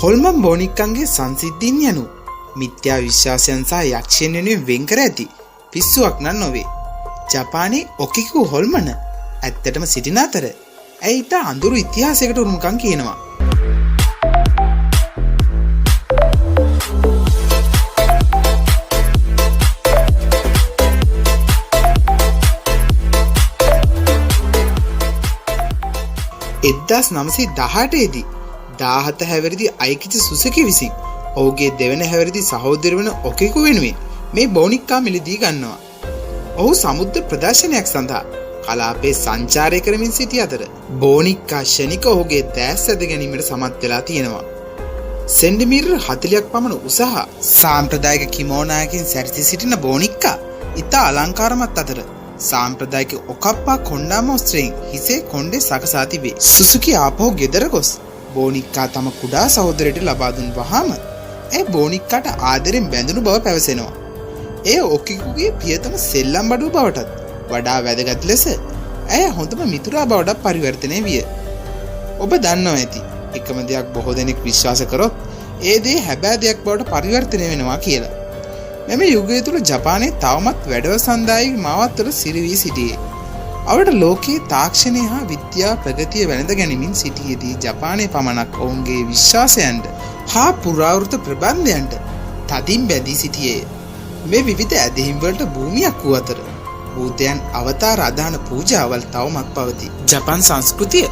හොල්මන් බෝනික්කන්ගේ සංසිද්ධීන් යනු මිත්‍යා විශ්වාසයන් සහ යක්ෂයන් වෙනුවෙන් වෙන් කර ඇති පිස්සුවක් නම් නොවේ. ජපානයේ ඔකිකු හොල්මන ඇත්තටම සිටින අතර ඇය ඉතා අඳුරු ඉතිහාසයකට උරුමකම් කියනවා. එක්දාස් නවසිය දහඅටේදී 17 හැවිරිදි අයිකිචි සුසුකි විසින් ඔහුගේ දෙවන හැවිරිදි සහෝදර වන ඔකිකු වෙනුවෙන් මේ බෝනික්කා මිලදී ගන්නවා. ඔහු සමුද්‍ර ප්‍රදර්ශනයක් සඳහා කලාපයේ සංචාරය කරමින් සිටි අතර බෝනික්කා ක්ෂණික ඔහුගේ දෑස් ඇද ගැනීමට සමත් වෙලා තියෙනවා. සෙන්ටිමීටර් 40ක් පමණ උස හා සාම්ප්‍රදායික කිමෝනායකින් සැරසී සිටින බෝනික්කා ඉතා අලංකාරමත් අතර සාම්ප්‍රදායික ඔකප්පා කොණ්ඩාම ඔස්ත්‍රයෙන් හිසේ කොණ්ඩේ සකසා තිබේ. සුසුකි ආපහු ගෙදර ගොස් බෝනික්කා තම කුඩා සහෝදරයට ලබා දුන් වහාම ඇය බෝනික්කාට ආදරෙන් බැඳුණු බව පැවසෙනවා. එය ඔකිකුගේ පියතම සෙල්ලම් බඩුව බවටත් වඩා වැදගත් ලෙස ඇය හොඳම මිතුරා බවටත් පරිවර්තනය විය. ඔබ දන්නවා ඇති එකම දෙයක් බොහෝ දෙනෙක් විශ්වාස කරොත් ඒ දේ හැබෑ දෙයක් බවට පරිවර්තනය වෙනවා කියලා. මෙම යුගය තුළ ජපානයේ තවමත් වැඩවසන්දායි මාවත්වල සිරවී සිටියේ. අවට ලෝකයේ තාක්ෂණය හා විද්‍යා ප්‍රගතිය වැළඳ ගැනීමෙන් සිටියේදී ජපානයේ පමණක් ඔවුන්ගේ විශ්වාසයන්ට හා පුරාවෘත ප්‍රබන්ධයන්ට තදින් බැඳී සිටියේය. මේ විවිධ ඇදහිම් වලට භූමියක් වූ අතර භූතයන් අවතාර අදහන පූජාවල් තවමත් පවතී. ජපන් සංස්කෘතිය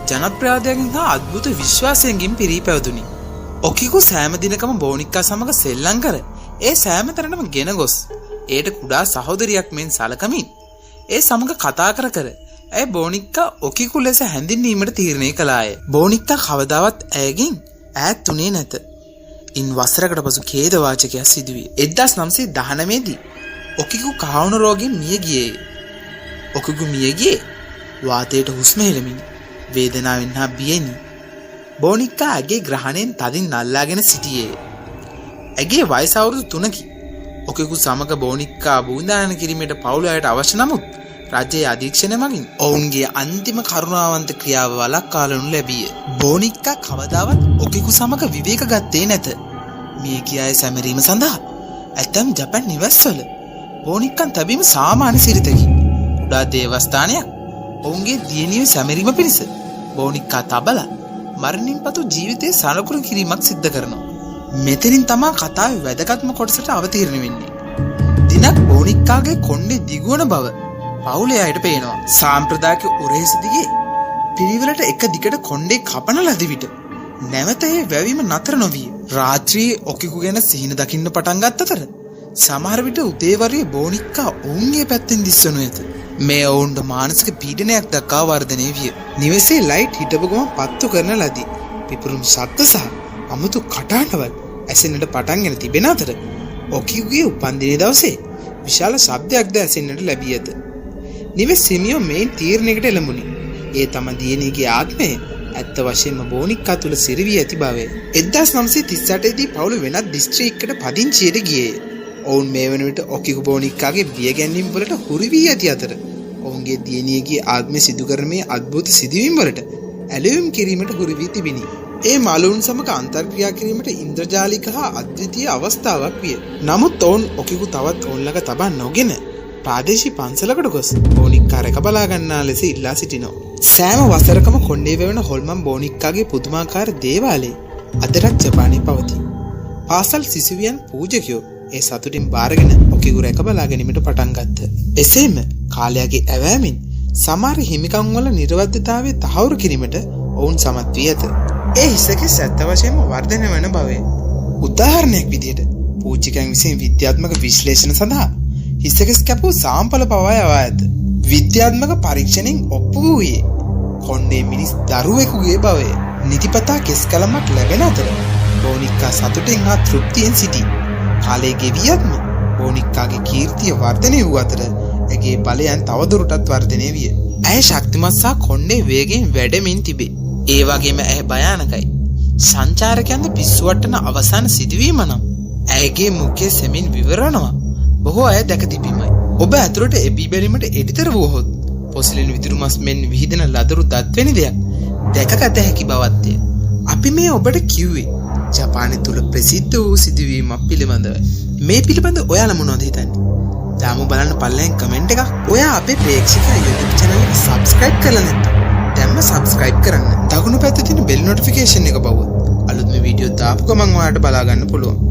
ජනප්‍රවාදයකින් හා අద్භූත විශ්වාසයන්ගෙන් පිරී පැවතුණි. ඔකිකු සෑම දිනකම බෝනික්කා සමග සෙල්ලම් කර ඒ සෑම තැනටම ගෙන ගොස් එයට කුඩා සහෝදරියක් මෙන් සලකමින් ඒ සමග කතා කර කර ඇය බෝනික්කා ඔකිකු ලෙස හැඳින්වීමට තීරණය කළාය. බෝනික්කා කවදාවත් ඇයගෙන් ඈත් වුණේ නැත. ඉන් වසරකට පසු ඛේදවාචකයක් සිදුවිය. එක්දාස් නවසිය දහනවයේදී ඔකිකු කහවණු රෝගයෙන් මිය ගියේය. ඔකිකු මිය ගියේ වාතයට හුස්ම හෙළමිනි, වේදනාවෙන් හා බියෙනි. බෝනික්කා ඇගේ ග්‍රහණයෙන් තදින් අල්ලාගෙන සිටියේය. ඇගේ වයස අවුරුදු 3කි. ඔකිකු සමග බෝනික්කා බූදාන කිරීමට පවුල අයට අවශ්‍ය නමුත් රජයේ අධීක්ෂණය මගින් ඔවුන්ගේ අන්තිම කරුණාවන්ත ක්‍රියාව වළක්වාලනු ලැබිය. බෝනික්කා කවදාවත් ඔකිකු සමග විවේක ගත්තේ නැත. මියගිය අය සැමරීම සඳහා ඇතැම් ජපන් නිවෙස්වල බෝනික්කන් තැබීම සාමාන්‍ය සිරිතකි. කුඩා දේවස්ථානයක් ඔවුන්ගේ දියණිය සැමරීම පිණිස බෝනික්කා තබලා මරණින් පසු ජීවිතය සනකුරු කිරීමක් සිද්ධ කරනවා. මෙතනින් තමා කතාවේ වැදගත්ම කොටසට අවතීර්ණ වෙන්නේ. දිනක් බෝනික්කාගේ කොණ්ඩේ දිගුවන බව පවුලේ අයට පේනවා. සාම්ප්‍රදායික උරහිස දිගේ පිළිවෙලට එක දිගට කොණ්ඩේ කපන ලද විට නැවත ඒ වැවීම නතර නොවිය. රාත්‍රියේ ඔකිකු ගැන සිහින දකින්න පටන් ගත් අතර සමහර විට උදේවරුේ බෝනික්කා ඔවුන්ගේ පැත්තෙන් දිස්වනු ඇත. මේ ඔවුන්ට මානසික පීඩනයක් දක්වා වර්ධනය විය. නිවසේ ලයිට් හිටපු ගමන් පත්තු කරන ලදී. පිපුරුම් ශබ්ද සහ අමුතු කටහඬවල් ඇසෙන්නට පටන්ගෙන තිබෙන අතර ඔකිකුගේ උපන්දිනය දවසේ විශාල ශබ්දයක්ද ඇසෙන්නට ලැබී ඇත. නිවෙස් හිමියෝ මෙයින් තීරණයකට එළඹුණි. ඒ තම දියණියගේ ආත්මය ඇත්ත වශයෙන්ම බෝනික්කා තුළ සිරවී ඇති බවය. එක්දාස් නවසිය තිස් අටේදී පවුල වෙනත් දිස්ත්‍රික්කයකට පදිංචියට ගියේය. ඔවුන් මේ වන විට ඔකිකු බෝනික්කාගේ බියගැන්වීම් වලට හුරු වී ඇති අතර ඔවුන්ගේ දියණියගේ ආත්මය සිදු කරන මේ අద్භූත සිදුවීම් වලට ඇලවීම් කිරීමට හුරු වී තිබිණි. ඒ මලවුන් සමග අන්තර්ක්‍රියා කිරීමට ඉන්ද්‍රජාලික හා අද්විතීය අවස්ථාවක් විය. නමුත් ඔවුන් ඔකිකු තවත් ඔවුන් ළඟ තබා නොගෙන ප්‍රාදේශීය පන්සලකට ගොස් බෝනික්කා රැක බලා ගන්නා ලෙස ඉල්ලා සිටිනවා. සෑම වසරකම කොණ්ඩේ වැවෙන හොල්මන් බෝනික්කාගේ පුදුමාකාර දේවාලය අදටත් ජපානයේ පවතී. පාසල් සිසුවියන් පූජකයෝ ඒ සතුටින් බාරගෙන ඔකිකු රැක බලා ගැනීමට පටන් ගත්හ. එසේම කාලයාගේ ඇවෑමෙන් සමහර හිමිකම් වල නිර්වද්‍යතාවය තහවුරු කිරීමට ඔවුන් සමත් වී ඇත. ඒ හිසකෙස් ඇත්ත වශයෙන්ම වර්ධනය වන බවය. උදාහරණයක් විදිහට පූජකයන් විසින් විද්‍යාත්මක විශ්ලේෂණ සඳහා හිසකෙස් කැපූ සාම්පල පවා යවා ඇත. විද්‍යාත්මක පරීක්ෂණයෙන් ඔප්පු වූයේ කොණ්ඩේ මිනිස් දරුවෙකුගේ බවය. නිතිපතා කෙස් කලමක් ලැබෙන අතර බෝනික්කා සතුටෙන් හා තෘප්තියෙන් සිටී. කාලය ගෙවී යත්ම බෝනික්කාගේ කීර්තිය වර්ධනය වූ අතර ඇගේ බලයන් තවදුරටත් වර්ධනය විය. ඇය ශක්තිමත් සහ කොණ්ඩේ වේගයෙන් වැඩෙමින් තිබේ. ඒ වගේම ඇය භයානකයි. සංචාරකයන්ද පිස්සු වට්ටන අවසාන සිදුවීම නම් ඇයගේ මුඛය සෙමින් විවරනවා බොහෝ අය දැක තිබීමයි. ඔබ ඇතුළට එබී බැලීමට එඩිතර වුවහොත් පොසිලෙන් විදුරු මස් මෙන් විහිදෙන ලදරු දත් වැනි දෙයක් දැකගත හැකි බවත්ය. අපි මේ ඔබට කිව්වේ ජපානය තුළ ප්‍රසිද්ධ වූ සිදුවීමක් පිළිබඳව. මේ පිළිබඳ ඔයාලා මොනවද හිතන්නේ? දාමු බලන්න පල්ලෙන් කමෙන්ට් එකක්. ඔයා අපේ ප්‍රේක්ෂකයා YouTube channel එක subscribe කරලා නැත්නම් දැන්ම subscribe කරන්න. දකුණු පැත්තේ තියෙන බෙල් නොටිෆිකේෂන් එක බවුවොත් අලුත්ම වීඩියෝ දාපු ගමන් ඔයාලට බලා ගන්න පුළුවන්.